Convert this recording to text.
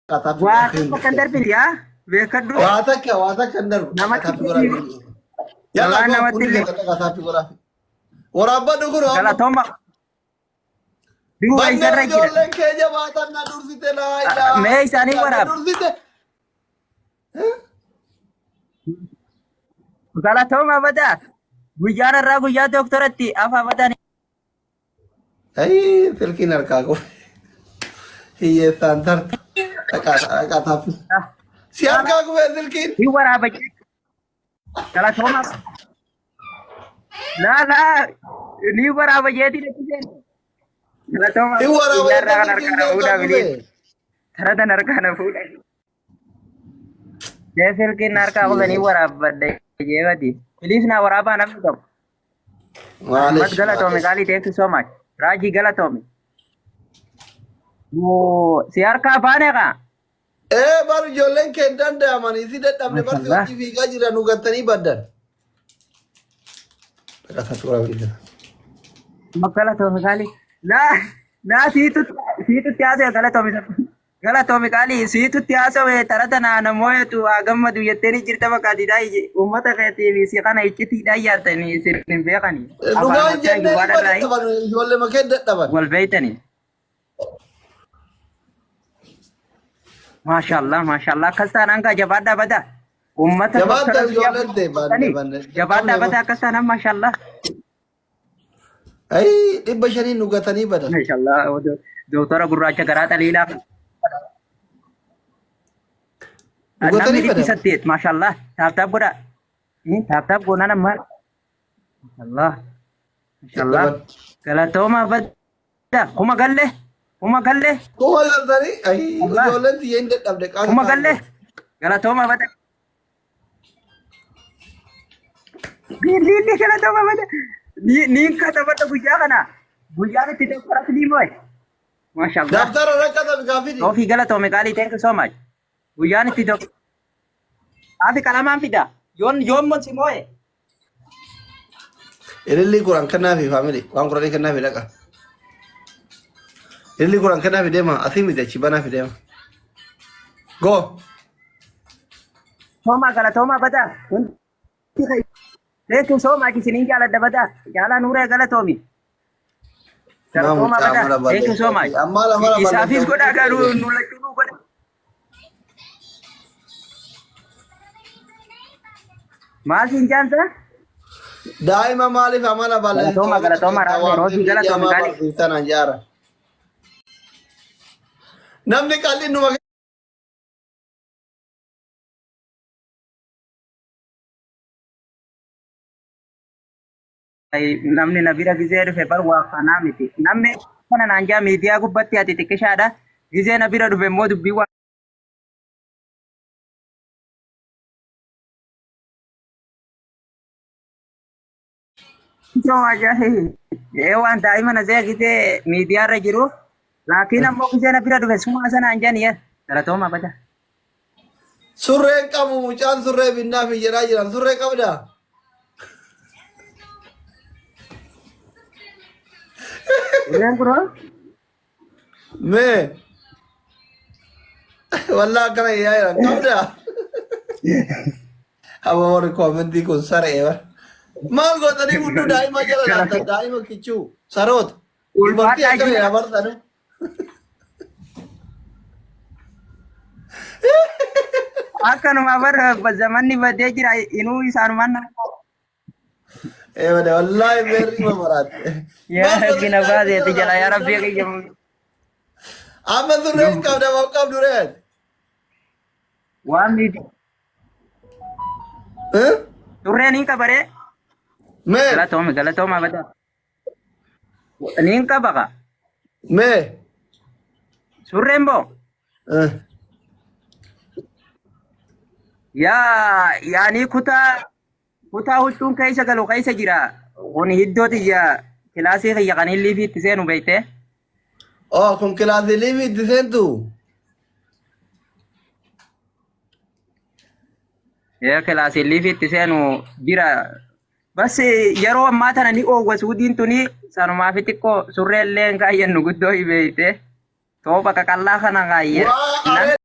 Taappii Waa godhaa. takka hin darbine yaa beekadhu. Waa takka waa takka hin darbu. Namatti Taappii godhaa. kenni. Yalla Waan go namatti hundi kenni. keessan dhaqaa taappii godhaa. Waraabbadhu kun amma. Galatooma. Duuba Bannee isarra jira. ijoolleen keenya baatan na dursite laa ilaaha. Mee isaanii Na waraab. dursite. Galatooma badaa. Guyyaan irraa guyyaa doktoratti afa badaan. Ayii silkiin harkaa kufe. Hiyyeessaan tarta. Dhaqaa dhaqaa taappii. Si harkaa kufe silkiin. Hin waraaba. Galatooma. Laa laa ni waraaba jeetii natti seente. Galatooma. Hin waraaba Guyyaa irraa kan jettee harkaa na silkiin si fuudhaa harkaa biliis. kufe. Taratan harkaa na fuudha. Jee silkiin harkaa kufe ni waraabbadha jeemati. Biliis naa waraabaa namni tokko. Ahmad Maalish galatoomi maalish. qaalii thank you so much. Raajii galatoomi. Moo si harkaa baane kaa. Ee bar ijoolleen kee hin danda'amanii si dadhabne bar si Mashallah. wajji fiigaa jira nu gattanii baddan. Dhaqaa taappii godhaa biliis. Galatoomi qaalii. Laa laa siitu siitutti haasa'e galatoomi. Galatoomi qaalii siitutti haasa'e tara tanaa namooyatu haa gammadu jettee ni jirta bakka ati uummata keetii fi si kana iccitiidhaan yaadtanii isin hin beekani. Dhugaan Afaan jennee gubaadha dhibba irraa dadhaban ijoollee makee dadhaban. wal beeytanii. Maashaallah maashaallah akkas taanaan kaa jabaadhaa badaa. Uummata Jabaadhaa doktora biyya ijoolleen ta'e baanne baanne jabaadhaa dadhabne badaa akkas taanaan maashaallah. Ayii 500n nu gatanii badan. Maashaallah doktora gurraacha garaa xaliilaa. Nu Namni gatanii dhibbi badan. saddeet maashaallah taap taap godhaa. Taap taap goonaan amma. Maashaallah maashaallah Dadhaban. galatoomaa badaa kuma galle kuma galle Kuma galtanii ayii Allah ijoolleen tiyya hin dadhabde qaasa kuma ta'an galle galte. galatoomaa badaa. Bililli galatoomaa badaa. Ni ni katabadha guyyaa kana. Guyyaan itti doktora Filiimooy. Maashaallah. Daftara rakkata bikaa fidi. Ofii galatoome qaalii thank you so much. Guyyaan itti doktora. Ati qalamaan fida. Yoon yoon si moo'e. Ilillii kuraan kennaafi faamilii waan kuranii kennaafi dhaqa. Ilillii kuraan kennaafi deema asii miti achi banaafi deema. Go. Toomaa galatoomaa badaa. Hundi Thank you so much isiniin jaaladha badaa. Jaalaa nuuree galatoomi. Maa Galatoomaa mucaa badaa. amala Thank you so much. balleessa. Ammaa lamala Isaafis balleessa. godhaa garuu nu lachuu nu godha. Maal siin jaansa? Daa'ima maaliif amala balleessa? Galatooma galatooma raafne roosii galatoomi Miidiyaa qaalii. barsiiftan anjaara. Namni qal'in numa Namni na bira gizee dhufe bar waa kanaa miti. Namni kana naan jaa miidiyaa gubbatti ati xiqqishaadha. Gizee na bira dhufe immoo dubbii waa Ee waan daa'ima na se'a gisee miidiyaa irra jiru. Laakiin ammoo gisee na bira dhufe sumaa sanaan jedhani yaa. Galatooma bada. Surreen qabu mucaan surree binnaa fi jedhaa jiran surree qabdaa? Surreen kunoo Mee wallaa akkana iyyaa jiran qabdaa? Amma warri koomentii kun saree bara. Maal gootanii hudduu daa'ima jala laattan daa'ima kichuu saroota. Dubartii Ulfaadhaa akkana jira. yaa bartanu. Akkanuma bara zamanni badee jira inuu isaanumaan nama Ee bada wallaahi beerri ma maraatte. yaa Maal rabbi gootanii na daa'ima baaseeti jala jala yaa laattan rabbi saree. kiyya. Amma surree hin qabda moo qabdu ree? Waan miiti. Eh? Surree niin qabaree. Mee Galatooma galatooma badaa. Niin qaba ka. mee Surreen boo. Eh. Yaa yaanii kutaa kutaa huccuun keessa galu keessa jira. Kun hiddoo tiyya kilaasii kiyya kan hin liifii itti seenu beekte. Oh kun kilaasii liivii itti seentu. Yaa kilaasii liifii itti seenu jira. Bas yeroo ammaa tana ni oowwa suudiin tuni sanumaa fi xiqqoo surree illee hin kaayyannu guddoo hibeeyte. Tooba qaqallaa kana Waa kaayyannan. aree